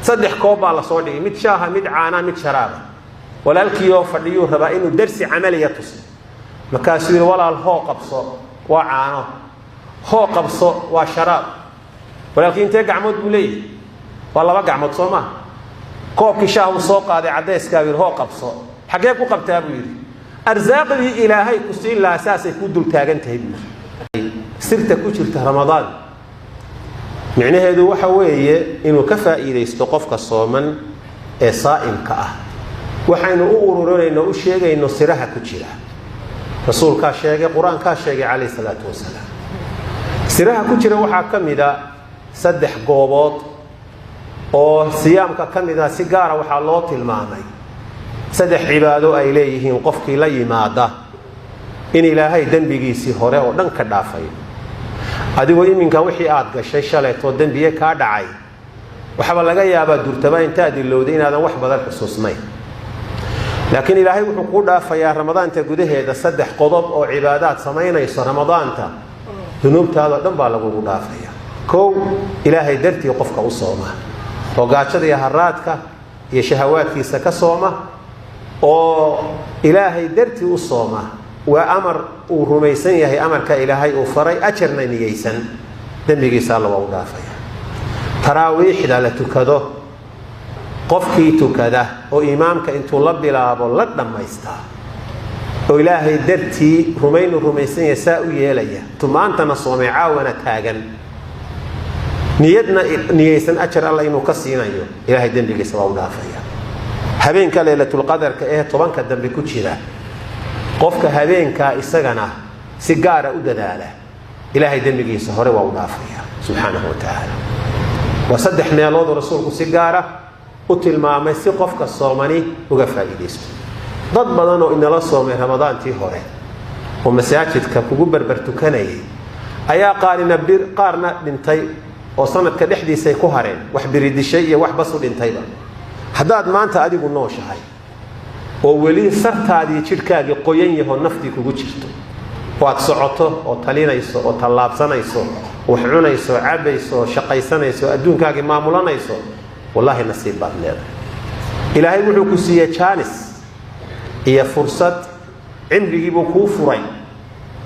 Saddex koob baa la soo dhigay, mid shaaha, mid caana, mid sharaaba. Walaalkiioo fadhiyuu rabaa inuu darsi camaliya tuso. Markaasuu yidhi: "Walaal, hoo qabso, waa caano. Hoo qabso, waa sharaab." Walaalkii intee gacmood buu leeyahay? Waa laba gacmood, soo maa? Koobkii shaah uu soo qaaday caddayskaa, yidhi: "Hoo qabso." "Xaggee ku qabtaa?" buu yidhi. "Arsaaqdii Ilaahay ku siin lahaa saasay kuu dul taagan tahay," buu yidhi. Sirta ku jirta Ramadaan micnaheedu waxa weeye inuu ka faa'iidaysto qofka sooman ee saa'imka ah. Waxaynu u ururinayno, u sheegayno siraha ku jira, Rasuulkaa sheegay, Qur-aankaa sheegay calayh salaatu wasalaam. Siraha ku jira waxaa ka mida saddex goobood oo siyaamka ka mid ah. Si gaara waxaa loo tilmaamay saddex cibaado ay leeyihiin qofkii la yimaada in Ilaahay dembigiisii hore oo dhan ka dhaafayo. Adigoo iminka wixii aad gashay shalaytoo dembiye kaa dhacay, waxaaba laga yaabaa durtaba intaad ilowday inaadan wax badan xusuusnayn, laakiin Ilaahay wuxuu kuu dhaafayaa Ramadaanta gudaheeda saddex qodob oo cibaadaad samaynayso Ramadaanta, dunuubtaadoo dhan baa lagugu dhaafaya. Kow, Ilaahay dartii qofka u sooma oo gaajada iyo haraadka iyo shahawaadkiisa ka sooma oo Ilaahay dartii u sooma, waa amar uu rumaysan yahay amarka Ilaahay uu faray, ajarna niyeysan, dembigiisa Alla waa u dhaafaya. Taraawiixda la tukado qofkii tukada oo imaamka intuu la bilaabo la dhammaystaa oo Ilaahay dartii rumaynu rumaysan yahay saa u yeelaya, intuu maantana soomay, caawana taagan, niyadna niyeysan ajar Alla inuu ka siinayo, Ilaahay dembigiisa waa u dhaafaya. Habeenka Leylatulqadarka ee 10-ka dambe ku jira, qofka habeenkaa isagana si gaara u dadaala, Ilaahay dembigiisa hore waa u dhaafaya subxaanahu wa tacaala. Waa saddex meelooduu Rasuulku si gaara u tilmaamay si qofka soomani uga faa'iidaysto. Dad badan oo inala soomay Ramadaantii hore oo masaajidka kugu berber tukanayay ayaa qaarina qaarna dhintay oo sanadka dhexdiisay ku hareen, wax biridishay iyo wax basu dhintayba. Haddaad maanta adigu nooshahay oo weli sartaadii jidhkaagii qoyan yahoo naftii kugu jirto, oo aad socoto oo talinayso oo tallaabsanayso, wax cunayso, cabayso, shaqaysanayso, adduunkaagii maamulanayso, wallaahi nasiib baad leedahay. Ilaahay wuxuu ku siiyey jaanis iyo fursad, cimrigiibuu kuu furay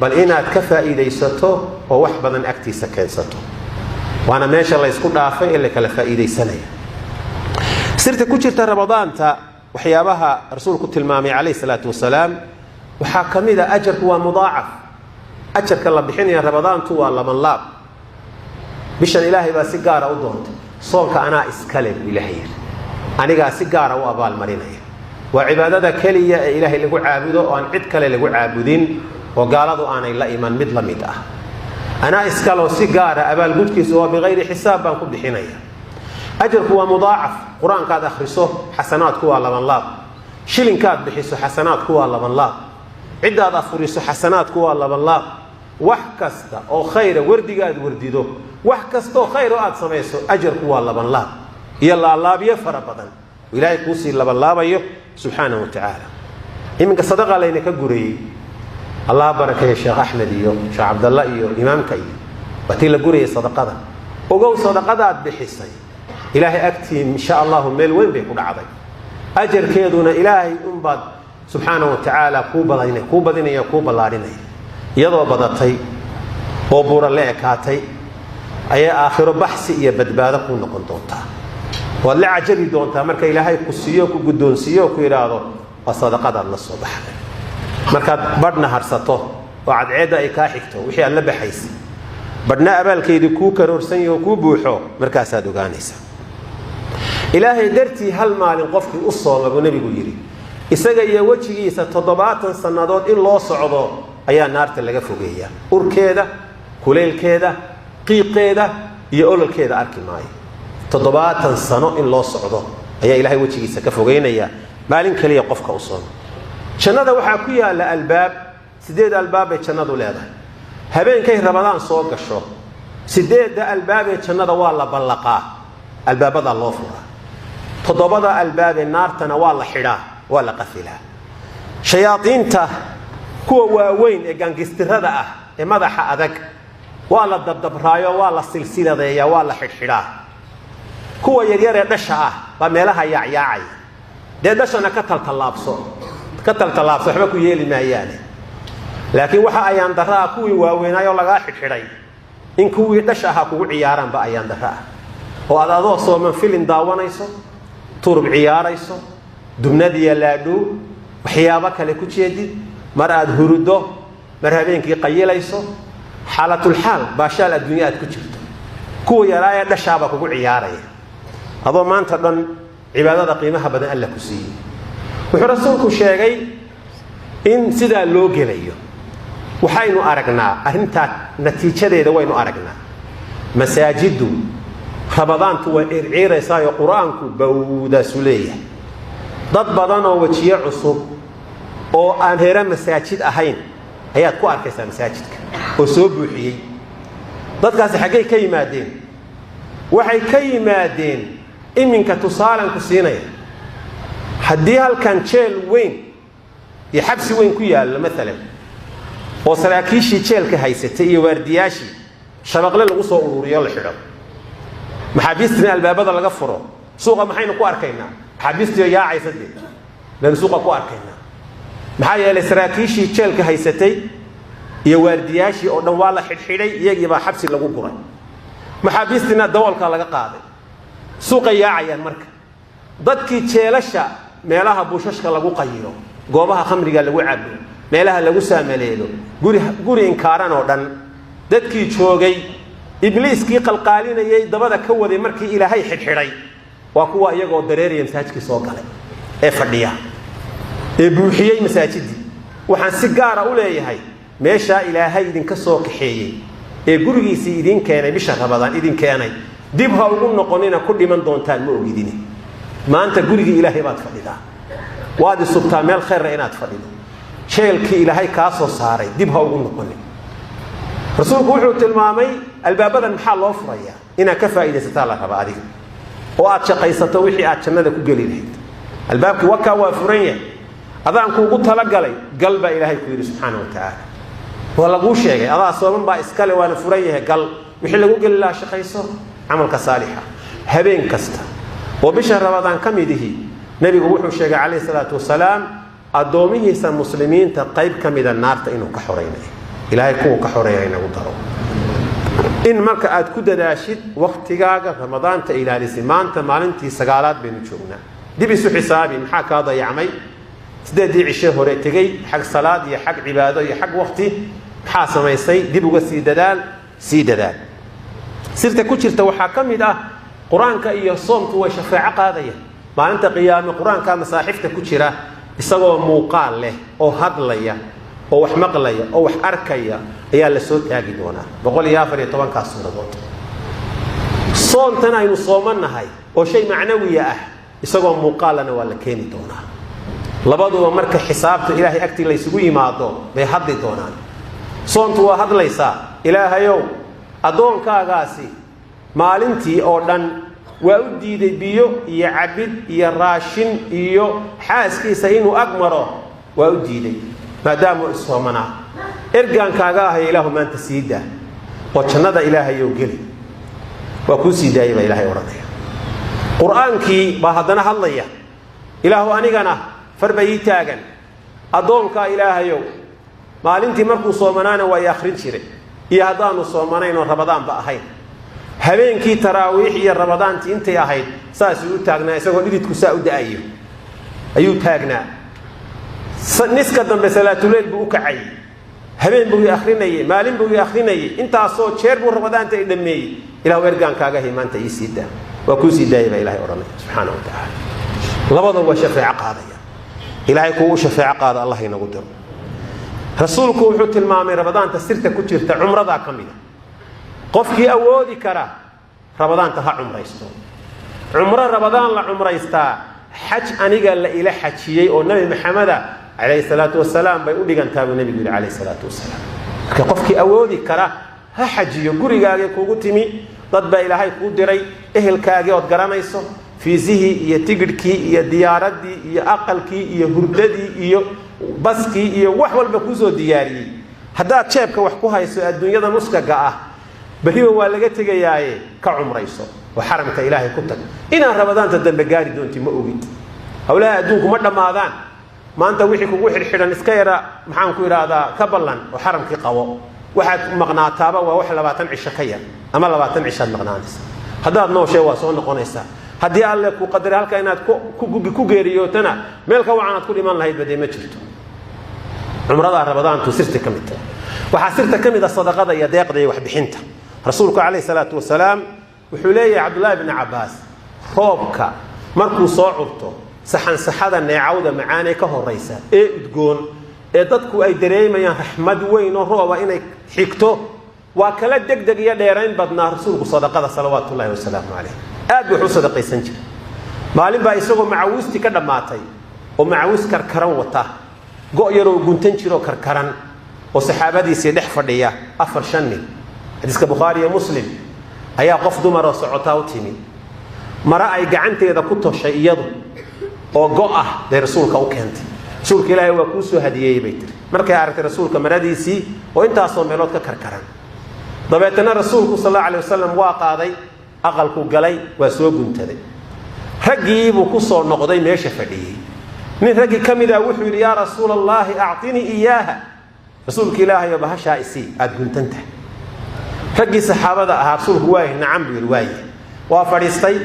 bal inaad ka faa'iidaysato oo wax badan agtiisa keensato. Waana meesha laysku dhaafay ee la kala faa'iidaysanaya. Sirta ku jirta Ramadaanta, waxyaabaha Rasuulku tilmaamay calayh salaatu wasalaam, waxaa ka mid a ajarku waa mudaacaf. Ajarka la bixinaya Ramadaantu waa laban laab. Bishan Ilaahay baa si gaara u doontay. "Soonka anaa iskale," buu Ilaahay yidhi, "anigaa si gaara u abaalmarinaya." Waa cibaadada keliya ee Ilaahay lagu caabudo oo aan cid kale lagu caabudin oo gaaladu aanay la iman mid la mid ah. Anaa iskaloo si gaara abaalgudkiisu waa bikayri xisaab baan ku bixinaya. Ajarku waa mudaacaf. Qur-aankaad akhriso xasanaadku waa laban laab, shilinkaad bixiso xasanaadku waa laban laab, ciddaad afuriso xasanaadku waa laban laab, wax kasta oo khayra, wardigaad wardido, wax kastaoo khayr oo aad samayso, ajarku waa laban laab iyo laalaabyo fara badan Ilaahay kuusii labanlaabayo subxaanahu wa tacaala. Iminka sadaqa layna ka gurayey, Allah barakeeye Sheekh Axmed iyo Sheekh Cabdalla iyo imaamka, iyo waa tii la gurayay sadaqada. Ogow, sadaqadaad bixisay Ilaahay agtii insha Allahu meel weyn bay ku dhacday. Ajarkeeduna Ilaahay unbaad subxaanahu wa tacaala kuu badinaya, kuu ballaadhinaya. Iyadoo badatay oo buura la ekaatay ayaa aakhiro baxsi iyo badbaado kuu noqon doontaa. Waad la cajabi doontaa marka Ilaahay ku siiyo, ku guddoonsiiyo oo ku yidhaahdo: "Waa sadaqadaad la soo baxday." Markaad badhna harsato oo cadceedda ay kaa xigto wixii aad la baxaysay, badhna abaalkeydii kuu karoorsan yaho, kuu buuxo, markaasaad ogaanaysaa. Ilaahay dartii hal maalin qofkii u sooma, buu Nebigu yidhi, isaga iyo wejigiisa 70 sannadood in loo socdo ayaa naarta laga fogeeyaa. Urkeeda, kuleylkeeda, qiiqeeda iyo ololkeeda arki maayo. 70 sano in loo socdo ayaa Ilaahay wejigiisa ka fogeynaya maalin keliya qofka u sooma. Jannada waxaa ku yaalla albaab, sideed albaab bay jannadu leedahay. Habeenkay Ramadaan soo gasho, sideedda albaabee jannada waa la ballaqaa, albaabadaa loo furaa. Toddobada albaabee naartana waa la xidhaa, waa la qafilaa. Shayaadiinta kuwa waaweyn ee gaangistirada ah ee madaxa adag waa la dabdabraayo, waa la silsiladeeyaa, waa la xidhxidhaa. Kuwa yaryar ee dhasha ah baa meelaha yaacyaacaya. Dee dhashana ka taltallaabso, ka taltallaabso, waxba ku yeeli maayaane. Laakiin waxa ayaan darro ah kuwii waaweynaayoo lagaa xidhxidhay in kuwii dhasha ahaa kugu ciyaaraanba ayaan darro ah, oo aad adoo sooman filin daawanayso, turub ciyaarayso, dubnadiya laadhuu, waxyaabo kale ku jeedid, mar aad huruddo, mar habeenkii qayilayso, xaalatulxaal baashaal adduunya aad ku jirto. Kuwa yaraayee dhashaabaa kugu ciyaaraya adoo maanta dhan cibaadada qiimaha badan Alla ku siiyey. Wuxuu Rasuulku sheegay in sidaa loo gelayo. Waxaynu aragnaa arrintaa natiijadeeda, waynu aragnaa. Masaajiddu Ramadaantu way ciirciiraysaayo, Qur-aanku bawdaasu leeyahay. Dad badan oo wejiye cusub oo aan reero masaajid ahayn ayaad ku arkaysaa masaajidka oo soo buuxiyey. Dadkaasi xaggay ka yimaadeen? Waxay ka yimaadeen iminka tusaalan ku siinaya. Haddii halkan jeel weyn iyo xabsi weyn ku yaallo maalan, oo saraakiishii jeelka haysatay iyo waardiyaashii shabaqle lagu soo ururiyo, la xidho, maxaabiistina albaabada laga furo, suuqa maxaynu ku arkaynaa? Maxaabiistiio yaacaysa dee baynu suuqa ku arkaynaa. Maxaa yeelay, saraakiishii jeelka haysatay iyo waardiyaashii oo dhan waa la xidhxidhay, iyagiibaa xabsi lagu guray, maxaabiistina daboolkaa laga qaaday, suuqay yaacayaan. Marka dadkii jeelasha, meelaha buushashka lagu qayiro, goobaha khamriga lagu cabo, meelaha lagu saamaleelo, guri guri inkaaran oo dhan dadkii joogay, Ibliiskii qalqaalinayay dabada ka waday, markii Ilaahay xidhxidhay, waa kuwa iyagoo dareeraya masaajidkii soo galay ee fadhiya ee buuxiyey masaajidii. Waxaan si gaara u leeyahay, meeshaa Ilaahay idinka soo kaxeeyey ee gurigiisii idin keenay, bisha Rabadaan idin keenay, dib ha ugu noqonina, ku dhiman doontaan ma ogidini. Maanta gurigii Ilaahay baad fadhidaa, waad isubtaa meel khayrra inaad fadhido. Jeelkii Ilaahay kaa soo saaray dib ha ugu noqonin. Rasuulku wuxuu tilmaamay albaabadan maxaa loo furayaa? Inaad ka faa'iidaysataa la raba adiga, oo aad shaqaysato wixii aad jannada ku geli lahayd. Albaabkii wakaa waa furan yahay, adaanku ugu talagalay, gal baa Ilaahay ku yidhi subxaana wa tacaala. Waa laguu sheegay, adaa sooman baa iskale, waana furan yahay, gal. Wixii lagu geli lahaa shaqayso, camalka saalixa. Habeen kasta oo bisha Rabadaan ka mid ihi, Nebigu wuxuu sheegay calayhi salaatu wasalaam addoomihiisa muslimiinta qayb ka mida naarta inuu ka xoraynayo. Ilaahay kuwuu ka xoreeya inagu daro. In marka aad ku dadaashid waktigaaga Ramadaanta ilaalisi. Maanta maalintii 9aad baynu joognaa. Dib isu xisaabi, maxaa kaa dayacmay 8dii cishe hore tegey, xag salaad iyo xag cibaado iyo xag wakti maxaa samaysay? Dib uga sii dadaal, sii dadaal. Sirta ku jirta waxaa ka mid ah, Qur-aanka iyo soomku way shafeeco qaadaya maalinta qiyaame. Qur-aanka masaaxifta ku jira isagoo muuqaal leh oo hadlaya oo wax maqlaya oo wax arkaya ayaa la soo taagi doonaa, 114-kaas suuradood. Soontan aynu soomannahay oo shay macnawiya ah, isagoo muuqaalana waa la keeni doonaa. Labaduba marka xisaabta Ilaahay agtii laysugu yimaado bay hadli doonaan. Soontu waa hadlaysaa: "Ilaahayow, addoonkaagaasi maalintii oo dhan waa u diiday biyo iyo cabid iyo raashin iyo xaaskiisa inuu ag maro waa u diiday, maadaamuu isoomanaa. Ergaankaaga ahay, Ilaahu, maanta sii daa oo jannada Ilaahayow geli." "Waa kuu sii daayay," baa Ilahay odhanaya. Qur-aankii baa haddana hadlaya: "Ilaahu, anigana far ba ii taagan. Addoonkaa, Ilaahayow, maalintii markuu soomanaana waa i akhrin jiray, iyo haddaanu soomanayn oo Rabadaanba ahayn, habeenkii taraawiix iyo Rabadaantii intay ahayd saasuu u taagnaa, isagoo dhididku saa u da-ayo ayuu taagnaa. Niska dambe salaatuleyl buu u kacayay, habeen buu i akrinayey, maalin buu i akrinayay, intaasoo jeer buu Rabadaanta i dhammeeyey. Ilahu, ergaankaaga maanta ii sii daa." "Waa kuu sii daayay," baa Ilahay odhanaya subxaana wa tacaala. Labada waa shafeeco qaadaya. Ilaahay kugu shafeeco qaada Allah inagu diro. Rasuulku wuxuu tilmaamay Rabadaanta sirta ku jirta, cumradaa ka mida. Qofkii awoodi kara Rabadaanta ha cumraysto. Cumro Rabadaan la cumraystaa xaj aniga la ila xajiyey oo Nabi Maxameda calayhi salaatu wasalaam bay u dhigantaa, buu Nebigu yidhi calayhi salaatu wasalaam. Marka qofkii awoodi kara ha xajiyo. Gurigaagii kugu timi, dad baa Ilaahay kuu diray, ehelkaagii ood garanayso, fiisihii iyo tigidhkii iyo diyaaraddii iyo aqalkii iyo hurdadii iyo baskii iyo wax walba kuusoo diyaariyey. Haddaad jeebka wax ku hayso, adduunyada nuskaga ah berriba waa laga tegayaaye, ka cumrayso. Oo xaramka Ilaahay ku tag. Inaan Ramadaanta dambe gaari doonti ma ogid. Howlaha adduunku ma dhammaadaan. Maanta wixii kugu xidhxidhan iska yara, maxaan ku idhaahdaa, ka ballan oo xaramkii qabo. Waxaad maqnaataaba waa wax 20 cisho ka yar, ama 20 cishaad maqnaanaysa. Haddaad nooshee waa soo noqonaysaa. Haddii Alle ku qadaray halka inaad ku geeriyootana, meel ka wacan aad ku dhiman lahaydba dee ma jirto. Cumradaa Ramadaantu sirta ka mid tahay. Waxaa sirta ka mid ah sadaqada iyo deeqda iyo waxbixinta. Rasuulku calayhi salaatu wasalaam wuxuu leeyahay, Cabdullaahi bni Cabbaas, roobka markuu soo curto, saxansaxada neecawda macaanee ka horaysa ee udgoon ee dadku ay dareemayaan raxmad weyn oo rooba inay xigto, waa kala degdeg iyo dheerayn badnaa rasuulku sadaqada, salawaatu ullahi wasalaamu calayh. Aad buu wax u sadaqaysan jiray. Maalin baa isagoo macawiistii ka dhammaatay oo macawiis karkaran wata, go' yaroo guntan jiroo karkaran, oo saxaabadiisii dhex fadhiya, afar shan nin, xadiiska Bukhaari iyo Muslim, ayaa qof dumaroo socotaa u timi. Mare ay gacanteeda ku toshay iyadu oo go' ah bay rasuulka u keentay. "Rasuulka Ilaahay, waa kuu soo hadiyeeyey," bay tiri, markay aragtay rasuulka maradiisii oo intaasoo meelood ka karkaran. Dabeetana rasuulku sal allahu alay wasalam waa qaaday, aqalku galay, waa soo guntaday. Raggii buu ku soo noqday meesha fadhiyey. Nin raggii ka mid ah wuxuu yidhi: "Yaa Rasuula Allaahi, actinii iyaaha." "Rasuulka Ilaahayo, bahashaa isii aada guntantahay." Raggii saxaabada ahaa, rasuulku waay "Nacam," buu yidhi. Waaye, waa fadhiistay.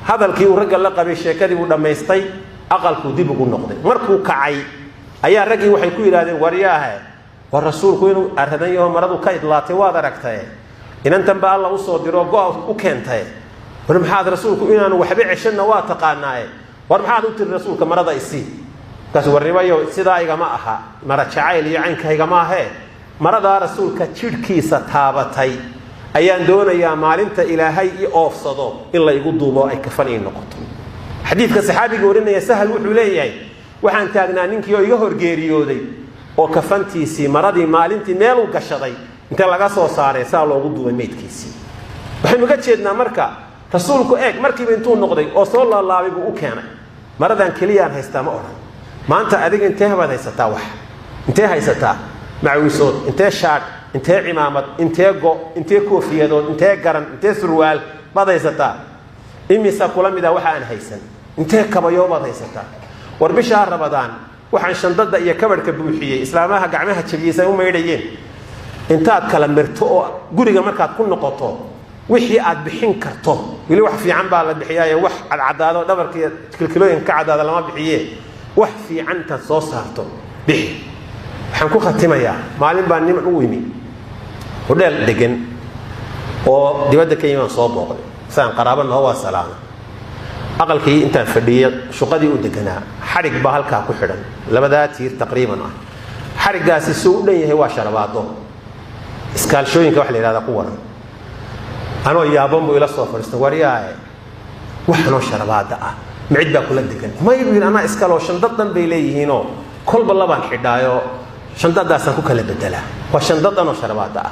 Hadalkii uu ragga la qabay, sheekadii uu dhammaystay, aqalkuu dib ugu noqday. Markuu kacay ayaa raggii waxay ku yidhahdeen: "Waryaahe, war rasuulku inuu aradan yaho, maradu ka idlaatay waad aragtaye, inantan ba Alla usoo diroo go' u keentaye. War maxaad rasuulku inaanu waxba ceshanna waa taqaanaaye, war maxaad u tiri rasuulka marada isii?" Markaas: "Warnimayo, sidaa igama aha, mara jacayl iyo caynkaygama ahee, maradaa rasuulka jidhkiisa taabatay ayaan doonayaa maalinta Ilaahay i oofsado in la igu duubo, ay kafan ii noqoto." Xadiidka saxaabiga warinaya, Sahal, wuxuu leeyahay: "Waxaan taagnaa ninkii oo iga horgeeriyooday oo kafantiisii, maradii maalintii meeluu gashaday inta laga soo saaray, saa loogu duubay meydkiisii." Waxaynu ga jeednaa marka rasuulku, eeg, markiiba intuu noqday oo soo laalaabay buu u keenay. "Maradan keliyaan haystaa" ma odhan. Maanta adiga intee baad haysataa? Wax intee haysataa? Macawisood intee, shaadh intee, cimaamad intee, go intee, koofiyadood intee, garan intee, surwaal baad haysataa? Imisa kula mid ah waxa aan haysan? Intee kabayo baad haysataa? War bishaa Rabadaan waxaan shandada iyo kabadhka buuxiyey islaamaha gacmaha jabiyey u maydhayeen. Intaad kala mirto oo guriga markaad ku noqoto, wixii aad bixin karto, weli wax fiican baa la bixiyaaye, wax cadcadaado dhabarkiiyo kilkilooyinka ka caddaada lama bixiye, wax fiican intaad soo saarto bixi. Waxaan ku khatimayaa, maalin baa niman u yimi hodheel degan oo dibadda ka yimi aan soo booqday, saan qaraabo naho, waa salaama. Aqalkii intaan fadhiyey, shuqadii u deganaa, xadhig baa halkaa ku xidhan, labadaa tiir taqriiban ah. Xadhiggaasi suu u dhan yahay waa sharabaado, iskaalshooyinka waxa la yidhahdaa ku waran. Anoo yaaban buu ila soo fadhiistay. "Waryaae, waxanoo sharabaada ah ma cid baa kula degan?" "May," buu yidhi, "anaa iskaloo shandadan bay leeyihiinoo kolba labaan xidhaayo, shandadaasaan ku kala bedelaa. Waa shandadanoo sharabaada ah."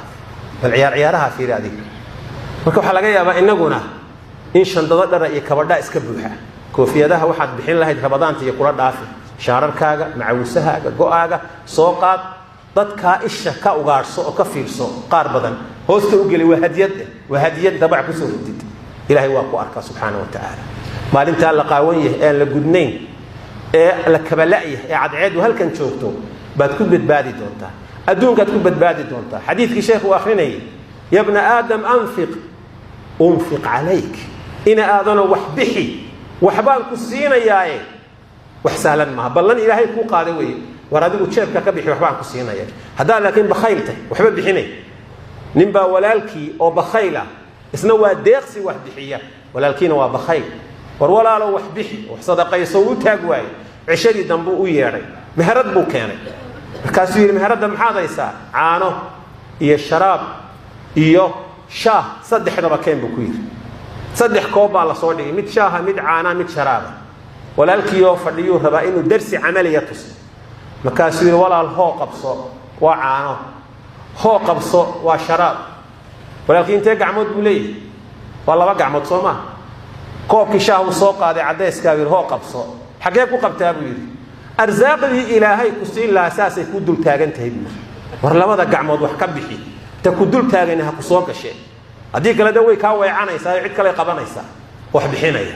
Bal ciyaar ciyaaraha fiiri adiga. Marka waxaa laga yaabaa innaguna in shandado dhara iyo kabadhaa iska buuxa. Koofiyadaha waxaad bixin lahayd Rabadaanta iyo kula dhaafi, shaararkaaga, macawisahaaga, go-aaga soo qaad. Dadkaa isha ka ugaadhso oo ka fiirso, qaar badan hoosta u geli. Waa hadiyad, waa hadiyad dabac kusoo ridid. Ilaahay waa ku arkaa subxaana wa tacaala. Maalintaa la qaawan yahay, ee aan la gudnayn, ee la kabala'yahay, ee cadceedu halkan joogto, baad ku badbaadi doontaa, adduunkaad ku badbaadi doontaa. Xadiidkii sheekhu uu akhrinayay: "Ya bna aadam, anfiq unfiq calayk." Ina aadano, wax bixi, waxbaan ku siinayaaye. Wax sahlan maaha, ballan Ilaahay kuu qaaday weye. War adigu jeebka ka bixi, waxbaan ku siinaya. Haddaad laakiin bakhayl tahay, waxba bixinay. Nin baa walaalkii oo bakhayl ah, isna waa deeqsi wax bixiya, walaalkiina waa bakhayl. "War walaalo, wax bixi, wax sadaqayso." Wuu taag waayey. Cishadii dambuu u yeedhay, meherad buu keenay. Markaasuu yidhi: "Meheradda maxaad haysaa?" "Caano iyo sharaab iyo shaah, saddexdaba keen," buu ku yidhi. Saddex koob baa la soo dhigay, mid shaaha, mid caanaa, mid sharaaba. Walaalkiioo fadhiyuu rabaa inuu darsi camaliya tuso. Markaasuu yidhi: "Walaal, hoo qabso, waa caano. Hoo qabso, waa sharaab." Walaalkii intee gacmood buu leeyahay? Waa laba gacmood, soo maa? Koobkii shaah uu soo qaaday caddayskaa, yidhi: "Hoo qabso." "Xaggee ku qabtaa?" buu yidhi. "Arsaaqdii Ilaahay ku siin lahaa saasay ku dul taagan tahay," buu yidhi. "War labada gacmood wax ka bixi, ta ku dul taagani ha ku soo gashe." Haddii kale de way kaa weecanaysaa, cid kale qabanaysaa wax bixinaya.